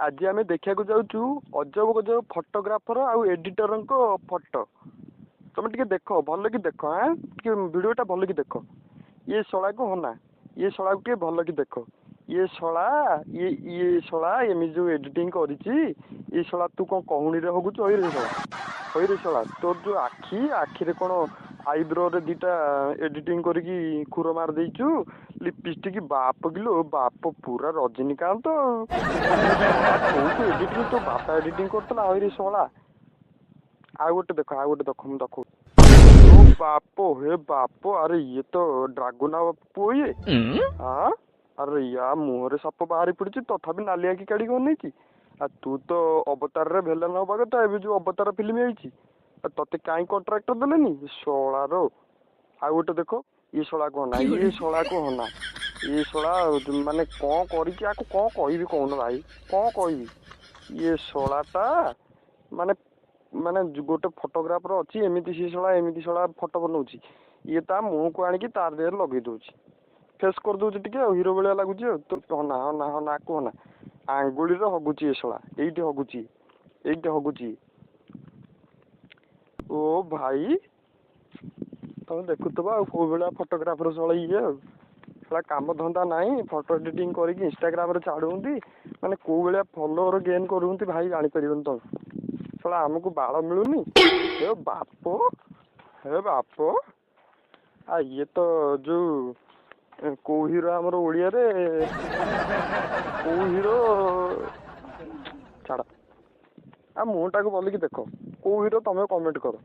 ଆଜି ଆମେ ଦେଖିବାକୁ ଯାଉଛୁ ଅଜବ ଗଜବ ଫଟୋଗ୍ରାଫର ଆଉ ଏଡ଼ିଟରଙ୍କ ଫଟୋ। ତମେ ଟିକେ ଦେଖ, ଭଲକି ଦେଖ। ଆଁ, ଟିକେ ଭିଡ଼ିଓଟା ଭଲକି ଦେଖ। ଇଏ ଶଳାକୁ ହନା, ଇଏ ଶଳାକୁ ଟିକେ ଭଲକି ଦେଖ। ଇଏ ଶଳା, ଇଏ ଶଳା ଏମିତି ଯେଉଁ ଏଡ଼ିଟିଂ କରିଛି। ଇଏ ଶଳା, ତୁ କ'ଣ କହୁଣୀରେ ହଗୁଛୁ? ହଇରେ ଶଳା, ହଇରେ ଶଳା, ତୋର ଯେଉଁ ଆଖି, ଆଖିରେ କ'ଣ ଆଇବ୍ରୋରେ ଦୁଇଟା ଏଡ଼ିଟିଂ କରିକି ଖୁର ମାରି ଦେଇଛୁ? ଲିପିଷ୍ଟିକ୍, ବାପ କିଲୋ ବାପ, ପୁରା ରଜନୀକାନ୍ତ। କୋଉଠୁ ଏଡ଼ିଟିଂ? ତୋ ବାପା ଏଡ଼ିଟିଂ କରୁଥିଲା? ହଇରେ ଶଳା, ଆଉ ଗୋଟେ ଦେଖ, ଆଉ ଗୋଟେ ଦେଖ, ମୁଁ ଦେଖ। ଓ ବାପ, ହେ ବାପ, ଆରେ ଇଏ ତ ଡ୍ରାଗୁନା ପୁଅ ଇଏ। ହଁ, ଆରେ ୟା ମୁହଁରେ ସାପ ବାହାରି ପଡିଛି, ତଥାପି ନାଲି ଆଖି କାଢିକି ଅନେଇଛି। ଆଉ ତୁ ତ ଅବତାରରେ ଭିଲେନ ହବା କଥା, ଏବେ ଯୋଉ ଅବତାର ଫିଲ୍ମ ହେଇଛି। ଆଉ ତତେ କାହିଁ କଣ୍ଟ୍ରାକ୍ଟର ଦେଲେନି ଶଳାର? ଆଉ ଗୋଟେ ଦେଖ। ଇଏ ଶଳାକୁ ହନା, ଇଏ ଶଳାକୁ ହନା। ଇଏ ଶଳା ମାନେ କ'ଣ କରିଛି? ଆକୁ କ'ଣ କହିବି କହୁନ ଭାଇ, କ'ଣ କହିବି? ଇଏ ଶଳାଟା ମାନେ ଗୋଟେ ଫଟୋଗ୍ରାଫର ଅଛି ଏମିତି, ସେ ଶଳା ଏମିତି ଶଳା ଫଟୋ ବନଉଛି। ଇଏ ତା ମୁହଁକୁ ଆଣିକି ତାର ଦେହରେ ଲଗେଇ ଦଉଛି, ଫେସ୍ କରିଦଉଛି ଟିକେ, ଆଉ ହିରୋ ଭଳିଆ ଲାଗୁଛି। ଆଉ ତୁ ହନା, ହନା, ହନା, ଆକୁ ହନା। ଆଙ୍ଗୁଳିରେ ହଗୁଛି ଏ ଶଳା, ଏଇଠି ହଗୁଛି, ଏଇଠି ହଗୁଛି। ଓ ଭାଇ, ତମେ ଦେଖୁଥିବ ଆଉ କୋଉ ଭଳିଆ ଫଟୋଗ୍ରାଫର ଶଳା ଇଏ। ଆଉ ଶଳା କାମ ଧନ୍ଦା ନାହିଁ, ଫଟୋ ଏଡ଼ିଟିଂ କରିକି ଇନଷ୍ଟାଗ୍ରାମରେ ଛାଡୁଛନ୍ତି। ମାନେ କୋଉ ଭଳିଆ ଫଲୋଅର ଗେନ୍ କରୁଛନ୍ତି ଭାଇ, ଜାଣିପାରିବନି ତମେ। ଶଳା ଆମକୁ ବାଳ ମିଳୁନି। ହେ ବାପ, ହେ ବାପ, ଆ ଇଏ ତ ଯୋଉ କୋଉ ହିରୋ ଆମର ଓଡ଼ିଆରେ, କୋଉ ହିରୋ, ଛାଡ଼। ଆଉ ମୁହଁଟାକୁ ଭଲକି ଦେଖ। କୋଉ ହିରୋ ତମେ କମେଣ୍ଟ କର।